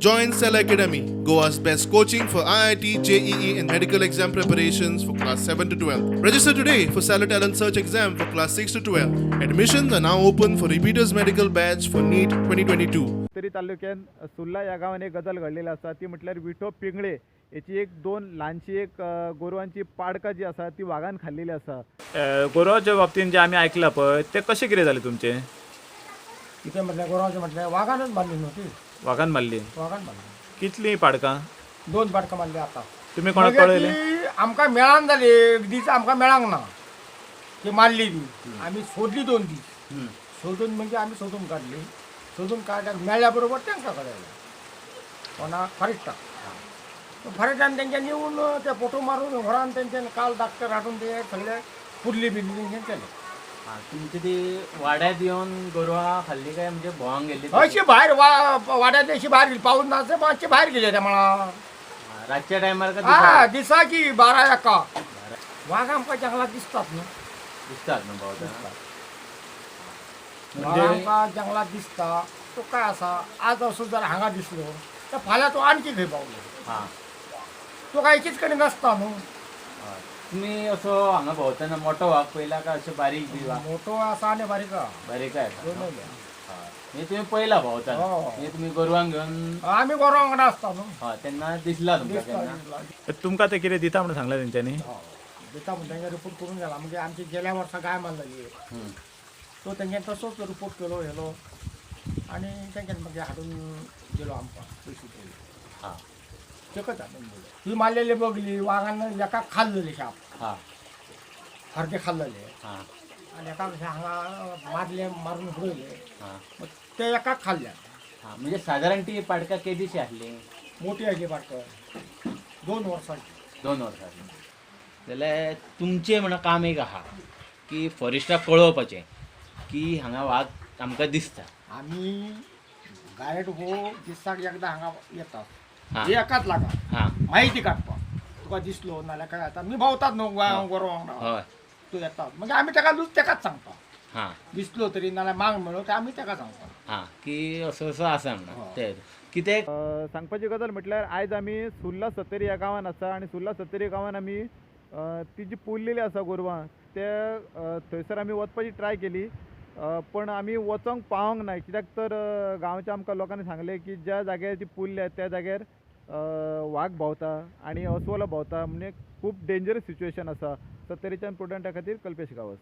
Join Cell Academy, Goa's best coaching for IIT, JEE, and medical exam preparations for class 7 to 12. Register today for Stellar Talent Search exam for class 6 to 12. Admissions are now open for repeaters medical batch for NEET 2022. Sattari तालुक्यात सुर्ला ह्या गांवान एक गजाल घडलेली आसा, ती म्हटल्यार विठो पिंगळे हेची एक दोन ल्हानशी एक गोरवांची पाडकां जी आसा ती वागान खाल्लेली आसा. गोरवाच्या बाबतीन जे आमी आयकलां पळय, तें कशें कितें जालें तुमचें? कितें म्हटल्यार, गोरवांचें म्हटल्यार वागानच मारली न्हू ती. वागान मारली? वागान मारली. कितलीं पाडकां? दोन पाडकां मारली आतां. तुमी कोणाक मागीर कळयलें? ती आमकां मेळान जाली, एक दीस आमकां मेळांक ना. ती मारली ती आमी सोदली 2 दीस सोदून, म्हणजे आमी सोदून काडली. सोदून काडल्यार मेळ्ळ्या बरोबर तांकां कळयलें, कोणाक, फॉरेस्टाक. फॉरेस्टान तेंच्यांनी येवन ते फोटो मारून व्हरान तेंच्यानी काल डॉक्टर हाडून ते सगळे पुरली बिरली तेंच्यानी केले. तुमची ती वाड्यात येवन गोरवां खाल्ली काय म्हणजे भोंवंक गेल्ली? अशी भायर वा वाड्यातली अशी भायर गेली, पावस ना मातशी भायर गेली त्या मळा. रातच्या टायमार का? हा, दिसाची 12-1. वाघ आमकां जंगलात दिसतात न्हू. दिसतात न्हू भोंवतना? वाघ आमकां जंगलात दिसता. तो काय आसा, आज असो जर हांगा दिसलो तर फाल्यां तो आणखी खंय पावलो. तो काय एकीच कडेन नासता न्हू. तुमी असो हांगा भोंवतना मोठो वाग पळयला काय अशें बारीक बी वाग? मोठो आसा आनी बारीक आसा. बारीक आसा न्हू? दोनूय. म्हणजे तुमी पळयला भोंवतना? हय. म्हणजे तुमी गोरवांक घेवन आमी गोरवां वांगडा आसता न्हू. हय, तेन्ना दिसला तुमकां? दिसता. केन्ना? दिसला. तुमकां तें कितें दिता म्हणून सांगलें तेंच्यांनी? हय, दिता म्हण तेंगे रिपोर्ट करून गेला. म्हणजे आमची गेल्या वर्सा गाय मारलेली, तो तेंच्यानी तसोच रिपोर्ट केलो हेलो आनी तेंच्यानी मागीर हाडून दिलो आमकां, पयशे दिले. तेकच हाडून दिले. ती मारलेली बगली वागान एकाक खाल्लेली शाप, सारके खाल्लेले. आनी एकाक अशें हांगा मारले, मारून उडयले. मग ते एकाक खाल्ले. म्हणजे सादारण ती पाडकां केदीशी आसली? मोठी आसली पाडकां, 2 वर्सांची. 2 वर्सां जाल्यार तुमचें म्हणून काम एक आहा की फॉरेस्टाक कळोवपाचें की हांगा वाग आमकां दिसता. आमी गायड हो दिसाक एकदां हांगा येता. हे एकाच लागा माहिती काडपाक, तुका दिसलो नाल्यार काय आतां मी भोंवतात न्हू गोरवां वांगडा. तूं येता मागीर आमी ताका लूच तेकाच सांगता. दिसलो तरी नाल्यार मांग मेळ्ळो ते आमी तेका सांगता. हां, की असो असो आसा म्हणून ते कितें. सांगपाची गजाल म्हटल्यार आयज आमी सुर्ला सत्तरी ह्या गांवान आसा आनी सुर्ला सत्तरी गांवान आमी ती जी पुरलेली आसा गोरवां ते थंयसर आमी वचपाची ट्राय केली, पण आमी वचोंक पावोंक ना, कित्याक तर गांवच्या आमकां लोकांनी सांगलें की ज्या जाग्यार ती पुरल्या त्या जाग्यार वाग भोंवता आनी अस्वलां भोंवता, म्हणजे खूब डेंजरस सिच्युएशन आसा. सत्तरीच्यान प्रुडंटा खातीर कल्पेश गांवस.